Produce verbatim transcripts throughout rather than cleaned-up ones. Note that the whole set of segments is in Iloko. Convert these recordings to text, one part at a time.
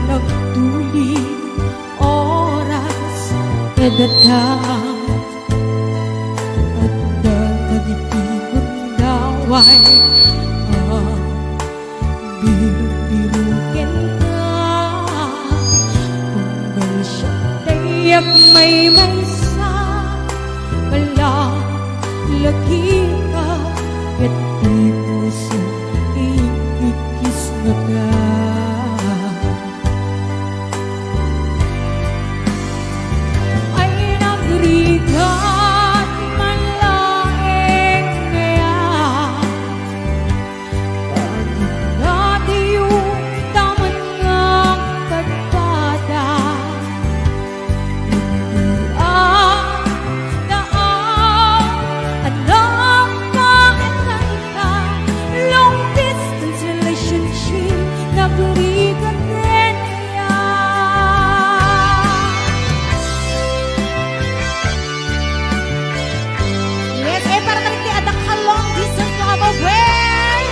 Nagtuli oras kadata, adda dagiti gundaway a birubiruken ka. Tunggal siak ti agmaymaysa, malagip ka, ket ti puso ikisnaka. Ay, nagrigat man laeng ngayan, pagdadiyo taman nga kadkada. Iti adda a nagpaetanta, long distance relationship, nagrigat ken aya. Yes, eh, para kadagiti adda ka long distance, mga babuy.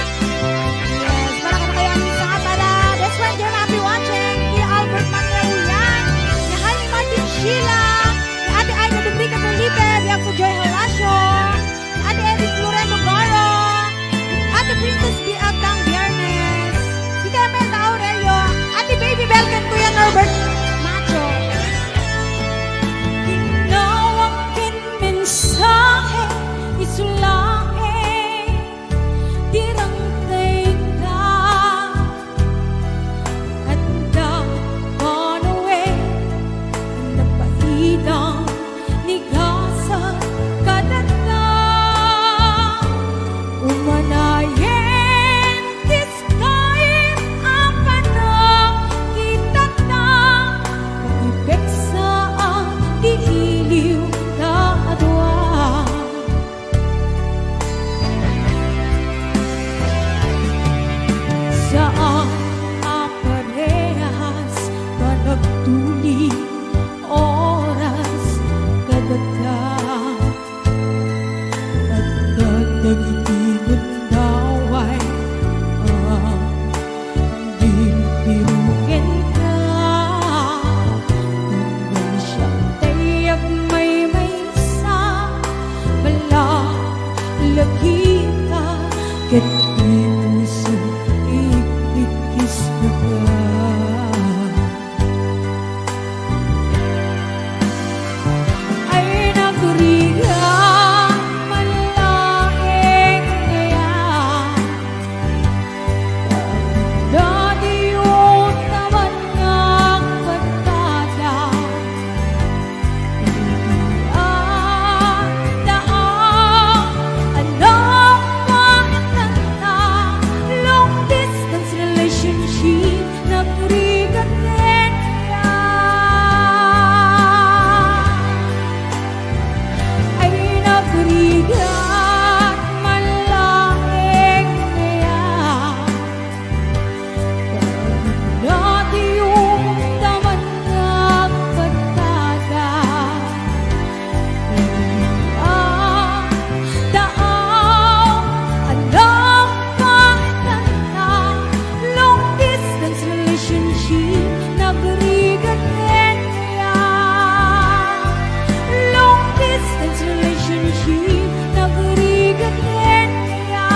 Yes, para kadakayo amin sa nga para. Best friend, Jun, happy watching. Kuya Albert Manuel Uyan, ni Honey Martin Sheila, ni Ate Aida Dubrica Felipe, ni Apo Joy Holasio, ni Ate Edith Loreno Garo, Ate Princess Biagdang Biernes, Tita Imelda Aurelio, Ate Baby Bel ken Kuya Norbert Macho. Tinawag ken mensahe, isu laeng ti rangtengda. Adda banue, napaidang ni gasat kadata. Umanayen ti Skype a pannakitata, mangipeksa ti iliw ta a dua. Saan a parehas, panagtuli oras kadata. Adda dagiti gundaway a birubiruken ka. Tunggal siak ti agmaymaysa, malagip ka, ket ti puso ikisnaka. Ay, nagrigat man laeng ngayan, pagdadiyo taman nga kadkada. Iti adda a nagpaetanta, long distance relationship, nagrigat ken aya. Ay, nagrigat man laeng aya. Pagdadiyo taman nga kadkada. Iti adda a nagpaetanta, long distance relationship, nagrigat ken aya. Long distance relationship, nagrigat ken aya.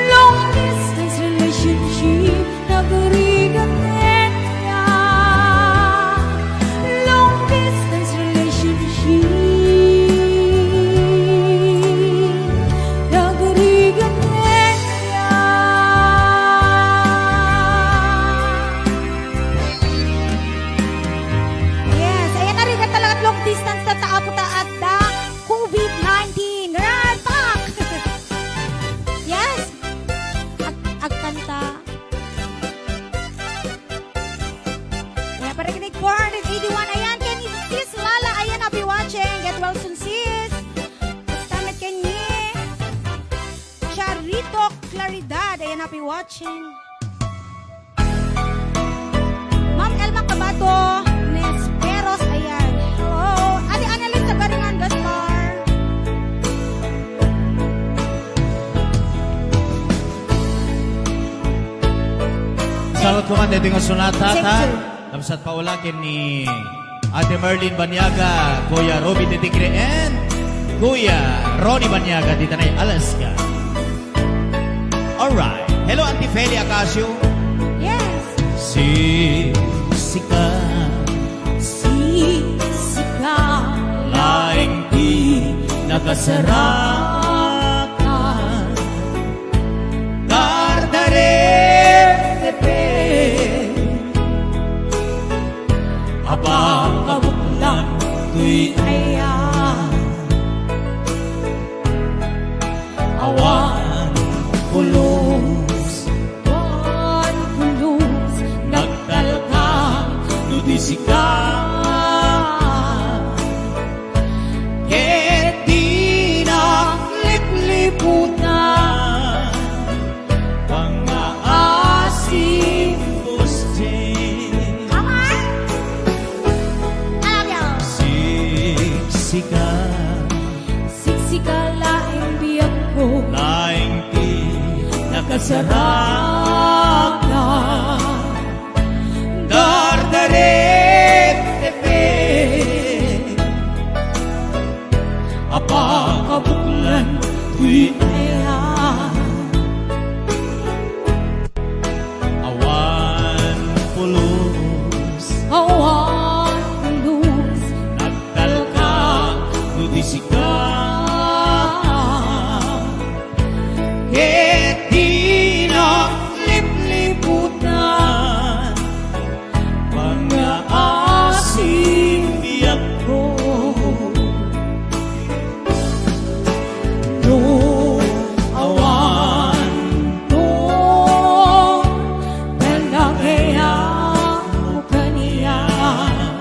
Long distance relationship, nagrigat ken aya. Long distance relationship, nagrigat ken aya. Yes, ayan, narigat talaga long distance ta, ta apo ta adda covid nineteen. Right back! Yes! Ag-, agkanta. Ayan, para kini four hundred eighty-one. Ayan, ken ni Sis Lala. Ayan, happy watching. Get well soon, sis. Basta met ken ni Charito Claridad. Ayan, happy watching. Ma'am Elma Cabato, Nesperos, ayan. Hello. Ate Annalyn Tagaringan Gaspar. Salamat ko man dito nga sunat, tata. Check, check. Kamsat pa ulakin ni Ate Merlin Banyaga, Kuya Roby Titigre, and Kuya Ronnie Banyaga, dito na Alaska. Alright. Hello, Auntie Feli Acacio. Yes. Siksika. Siksika. Laeng ti nakasarakan. Dardaretepe. Apakabuklan toy aya. Awan pulos. Awan pulos. Nagtalka no di sika. Ket dinak lipliputan. Pangaasim, Boss J. Come on! I love you. Siksika. Siksika laeng biagko. Laeng ti nakasarakan. Dardaretepe. Apakabuklan toy aya. Awan pulos. Awan pulos. Nagtalka no di sika. Ket dinak lipliputan. Pangaasim biagko. No awan to, talagayam kaniak.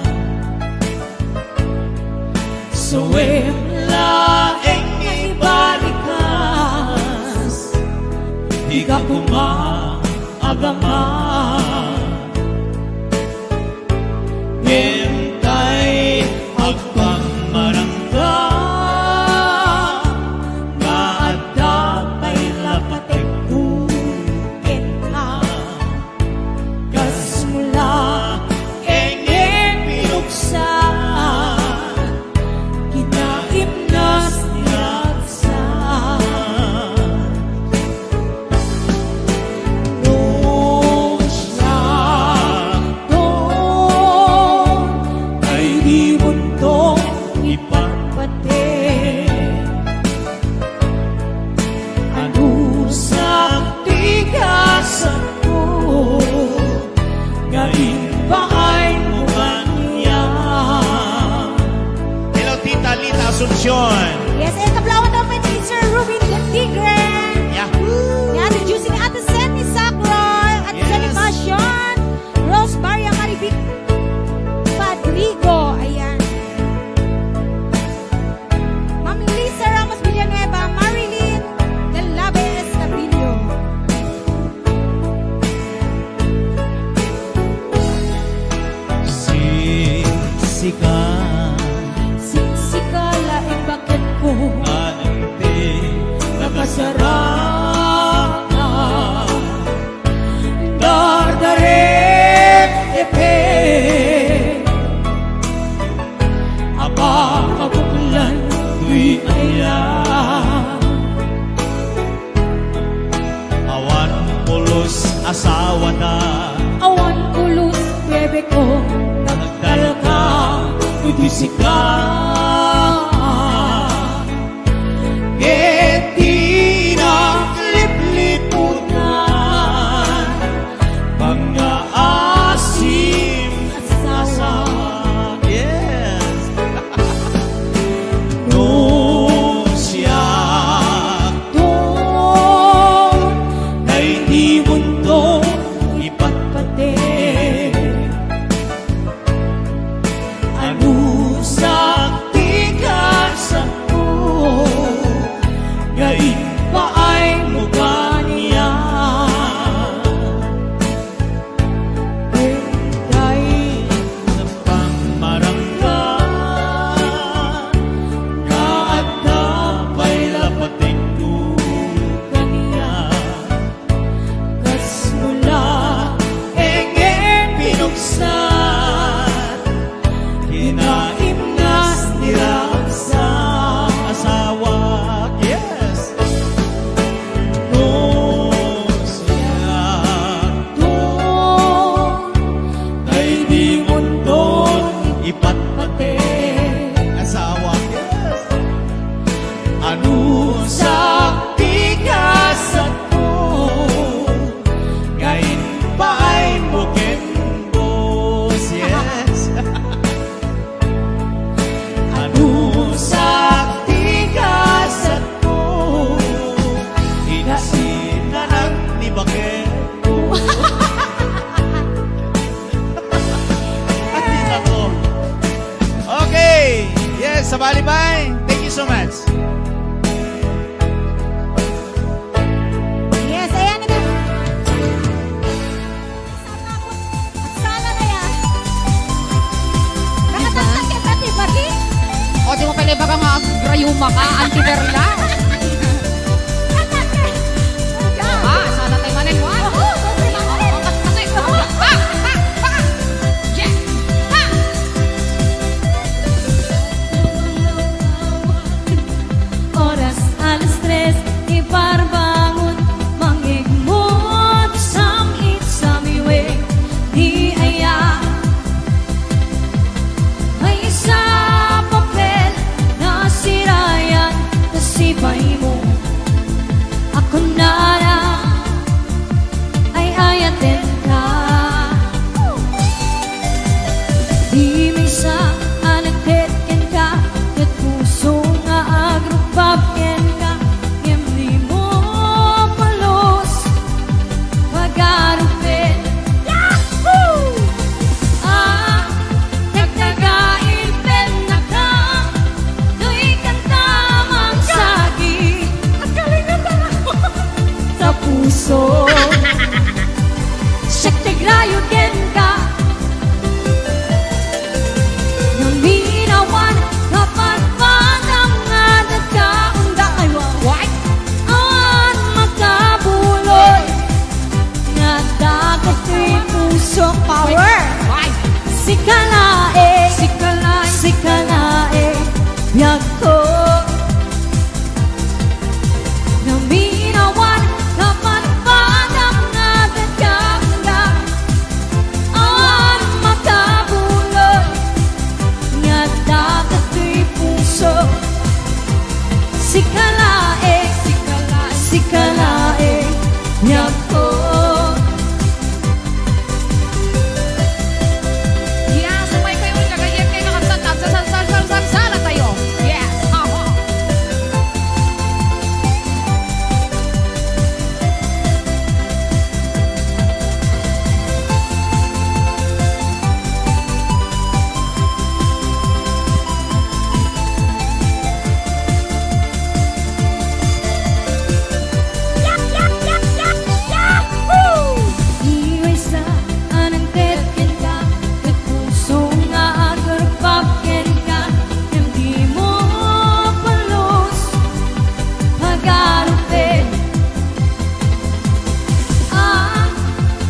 Sawem laeng nga ibalikas, dika koma agama. Ngem tay agpammarangga, nga adda pay la pategko kenka. Kasla ket pinuksan, kinaimnas ti agsa. No siak to, ay dimonto ipatpateg. Anusak ti gasatko nga impaaymo kaniak. Hello, Tita Lita Asuncion. Yes, and kaplawan naman ni Sir Ruben Tigre. Yahoo! Ni Ate Juicy, ni Ate Sen, ni Sakroy, Ate Yes. Jenny Passion, Rose Maria Marivic Padrigo, ayan. Ma'am Lisa Ramos Villanueva, Marilyn Galabe Escabilio. Siksika. Siksika laeng baketko. Laeng ti nakasarakan. Dardaretepe. Apakabuklan toy aya. Awan pulos asawata. Awan pulos bebeko. Nagtalka no di sika. Ket dinak lipliputan, pangaasim asawa. Yes. No siak to, ay dimonto ipatpateg. Anusak ti Nanang ni Baker. Ay, nako. Okay. Yes, sabali, bye. Thank you so much. Yes, ayan na. Sana na yan. Diba? Nakatagtag ka, Ate Marie? O, di mo pala ibaga nga agrayuma ka, Auntie Perla. Nakatagtag. Ah, sana tayo manen, wa? Oo, sobrang manen. Kasi, ah, ah, ah, ah. Yes. Ah. Oras alas tres, iparbangon, mangigmut, sam-it, samiwe, di aya. Maysa a papel, nasirayan, nasipay mo. Ako na lang ay ayaten ka. Di maysa a nagted kenka, ket puso nga agrukbab kenka, ngem dimo pulos pagarupen. Yahoo! Ah, nagtagain pennaka, toy kanta mangsagi. Ang galing ng tara! Sa puso. Siak ti agrayo kenka. Naminawan, napadpadam nga adda ka, unda, ay, wa-, Why? Awan makabuloy. Nga adda ka ti puso. Power. Why? Sika laeng. Sika laeng. Sika laeng. Biagko. Naminawan, napadpadam nga adda ka, unda. Awan makabuloy. Nga adda ka ti puso. Sika laeng, sika laeng, sika laeng, biagko. Yes, umay kayo, kagayan kayo, nakatatag sa salsal, salsal, sala tayo. Yes, aha. Iway sa anang tetken ka, ket puso nga agurpap kenka, ngem dimo pulos pagarupen. Ah,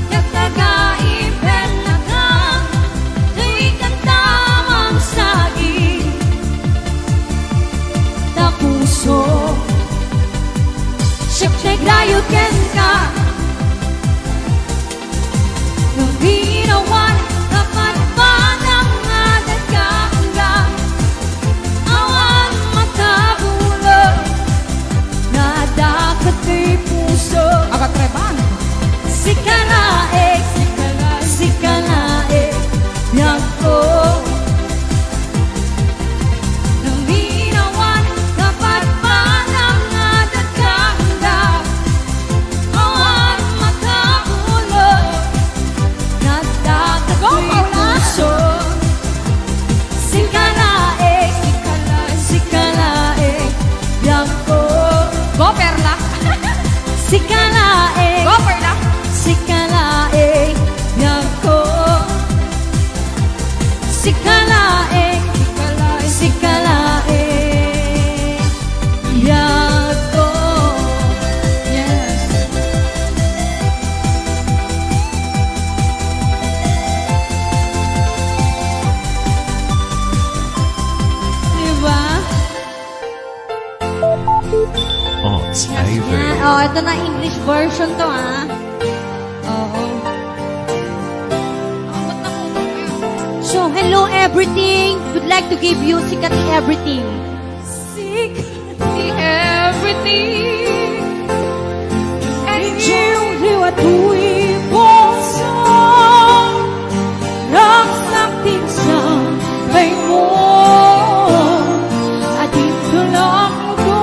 nagtagaipen naka, toy kanta mangsagi. Ta puso, siak ti agrayo kenka. Naginawan, napadpadam nga adda ka, unda. Awan makabuloy, nga adda ka ti puso. Agatreban. Sika laeng, sika laeng, sika laeng, biagko. Naminawan, napadpadam nga adda ka, unda. Awan makabuloy, nga adda ka ti puso. Sika laeng, sika laeng, sika laeng, biagko. Go, Perla. Sika laeng. Go, Perla. Sika laeng, biagko. Sika laeng, sika laeng, biagko. Yes. Diba? Odds Ivory. Yan. Oh, ito na English version to, ah. Oo. So, hello everything. Would like to give you Sika ti Everything. Sika ti everything. And you, you are doing awesome. Ragsak ti insang pay mo. Adinto lang mo.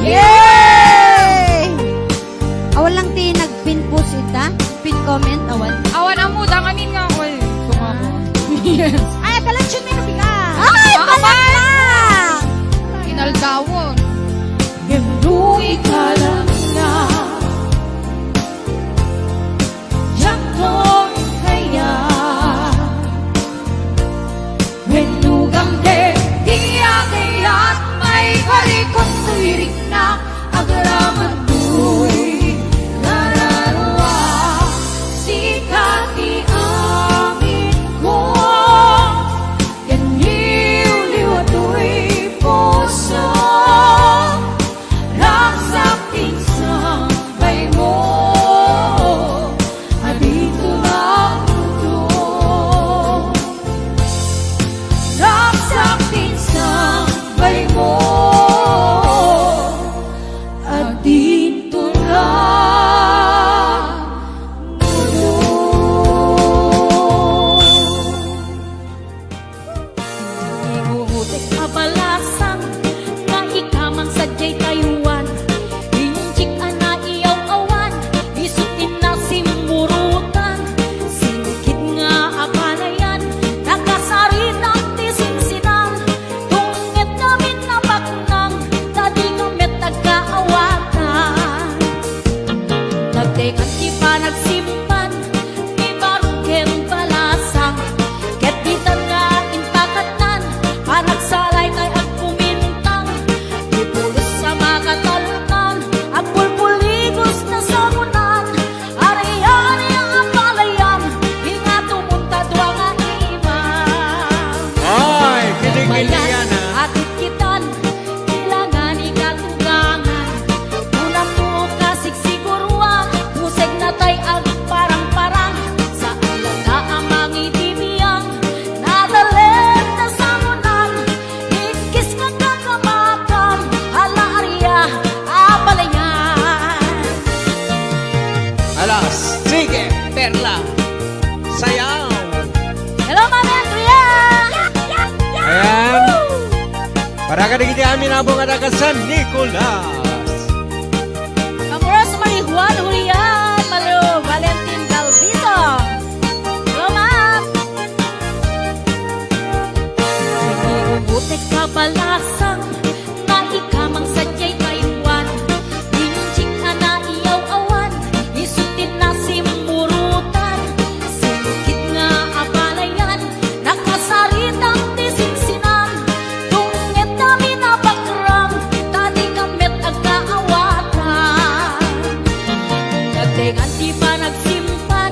Yay! Awan lang ti nagpin-post ita? Pin-comment, awan? Awan ammo, danganin nga ako eh. Sumama. Ay, kalatsyot may nabiga. Ay, ah, palakpak! Inaldawon. Ngem no ikaw lang nga. Diak to kaya. Wenno gamdem ti agayat, maikalikot toy rikna, agraman toy kararua. Sika ti amin ko, ken liwliwa toy puso. Ragsak ti insang baymo, adinto langudong. Ragsak ti insang baymo, adinto langudong. Ingutek a balasang nga ikaman sadiay taywan. Injik a naiyaw-awan, isu ti nasimmurutan. Sinkit nga apalayan, nakasaritam ti singsinan. Tungnged amin a baknang, ta dika met agkaawatan. Nagtekan ti panagsimpan, ti baro ken balasang, ket ditan nga impakatnan, panagsalaytay agkumintang, ti pulos a makatalnan, agbulbuligos ta sangonan, ari-ari a palayan, ingatumon ta dua nga imam. Ay, kilig-kiligan, ah. Atikkitan, Kailangan ikatugangan, kunam no kasigsiguruan, puseg natay agparang-parang, saan latta a mangibibiang, nadalem ta sangonan, ikkis nga kakamakam, ala aria a palayan. Alas, sige, Perla, sayaw. Hello, Mami Andrea! Ayan. Para kadagiti amin a bungad a San Nicolas. Ma'am Rosemary Juan Julian, Malu Valentin Galviso. Hello, ma'am. Butek kabalasang nga ikamang sadiay kaywan. Injik a naiyaw-awan, isu ti nasimmurutan. Sinkit nga apalayan, nakasaritam ti singsinan. Tungnged amin a bakrang, ta dika met agkaawatan. Nagtekan ti panagsimpan,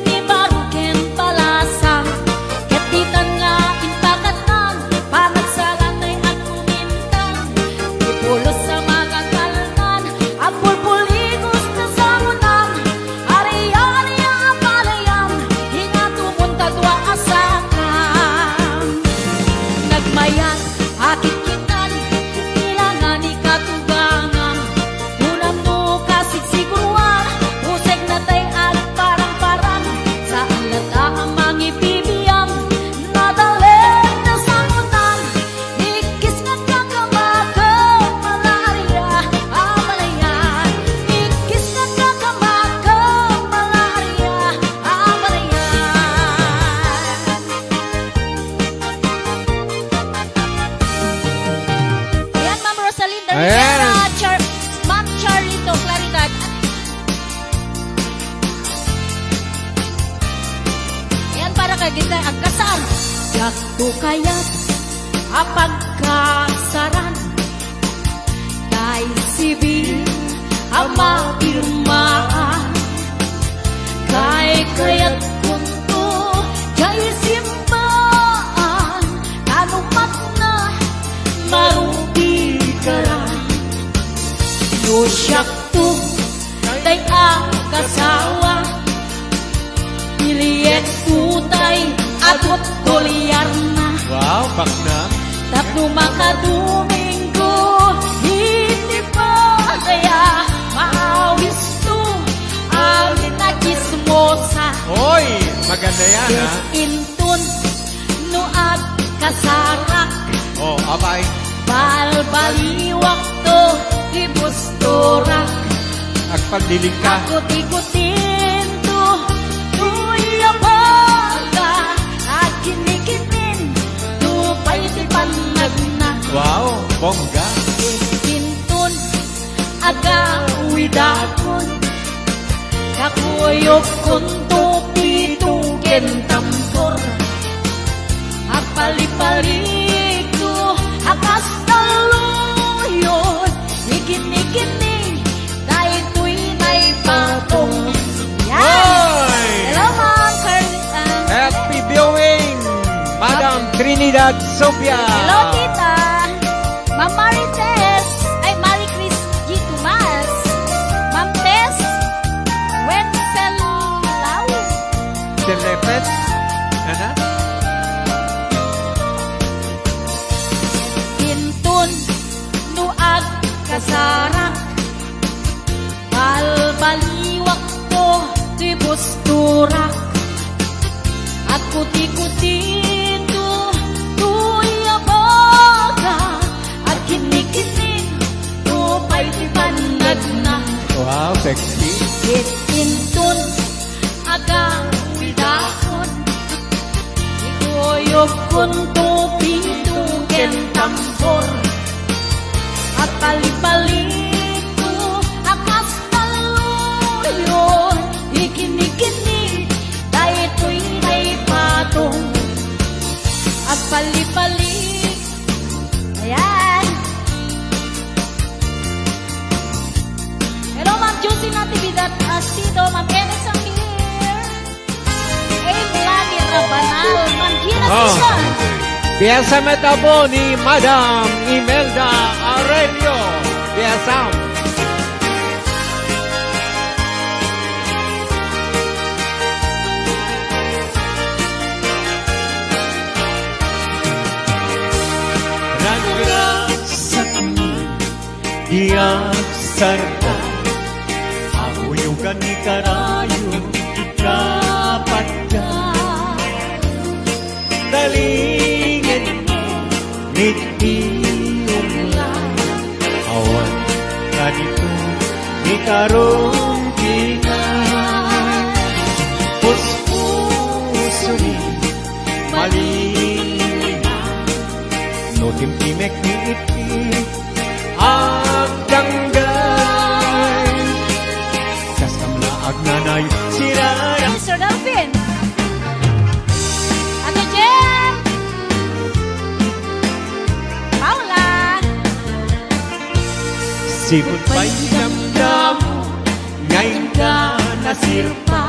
ti baro ken balasang, ket ditan nga impakatnan, panagsalaytay agkumintang, ti pulos a makatalnan, agbulbuligos ta sangonan, ari-ari a palayan, ingatumon ta dua a sakam. Nagmayat a kitkitan, kailangan ikatugangan. Kunam no kasigsiguruan, puseg natay agparang-parang, saan latta a mangibibiang, nadalem ta sangonan, ikkis nga kakamakam, ala aria a palayan, ikkis nga kakamakam, ala aria a palayan. Ayan, Ma'am Rosalinda Ayan. Rivera, Char-, Ma'am Charlito Claridad. Ayan, para kay Gita Agkasar. Diakto kayat a pagkasaran. Tay sibil a mapirmaan, kaykayatkonto jay simbaan, ta no patna, marubikaran. No siakto tay a kasawa, Piliekto tay a tuttuliarna. Wow, bakna. Tapno makadomingo iti padaya, maawisto amin a chismosa. Oy, maganda yan, ha? Inton no agkasarak. Oh, apay. Balbaliwakto ti bustorak. Agpaglilingka. Agkutikutinto, tuyabaga, agkinikitninto pay ti pannagna. Wow, bongga. Inton agawidakon, kakuyogkonto pito ken tambor. Agpalipalikto a kas talloyon, ikinni-kinni daytoy naipatong. Yan. Hoy! Hello, Ma'am Carl-, ah, Happy viewing, Madam Trinidad Sofia. Hello, Tita. Ma'am Marites. Ay, Marie Chris G. Tomas. Ma'am Tess Wenceslao. Telepet. Ana? Inton no agkasarak, balbaliwakto ti bustorak. Agkutikutinto, tuyabaga, agkinnikitninto pay ti pannagna. Wow, sexy. Ket inton agawidakon, ikuyogkonto pito ken tambor. Agpalipalikto a kas talloyon, ikinni-kinni daytoy naipatong. Agpalipalik. Ayan. Hello, Ma'am Josie Natividad Asido, Ma'am Enes Samir. Emla di Rabanal, Ma'am Gina Oh. Tizon. Biasa met apo ni Madam Imelda Aurelio. Biasa. Nagrasakmi, di agsarta, abuyogan ni karayo, kapadda. Talingenmo, mitbiong la, awan kadito ni karon kinay. Puspusoni, malilian, no timtimek ni iti agdanggay. Kas kam la agnanay, sirara. Mister Delfin. Ate Jem. Paula. Sipud pay damdamo, nga inka nasirpa.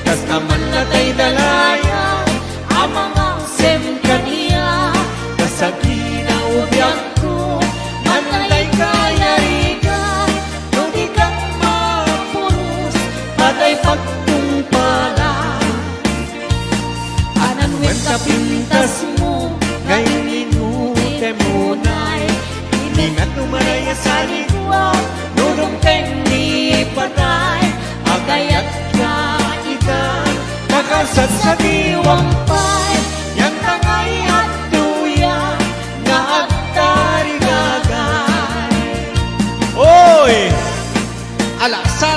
Kas kam la tay dalaya, a mangaksem kaniak, kas agina ubiakko, manlay kayarigan, no dika mapuros, patay pagtungpala. Anan wen kapintasmo, nga inutem unay, Ni nga tumaray a salikua, no dumteng ni patay, agayat ka ita, makasadsadiwang pay, yan tangay at tuya, nga agtarigagay. Oy! Ala, sa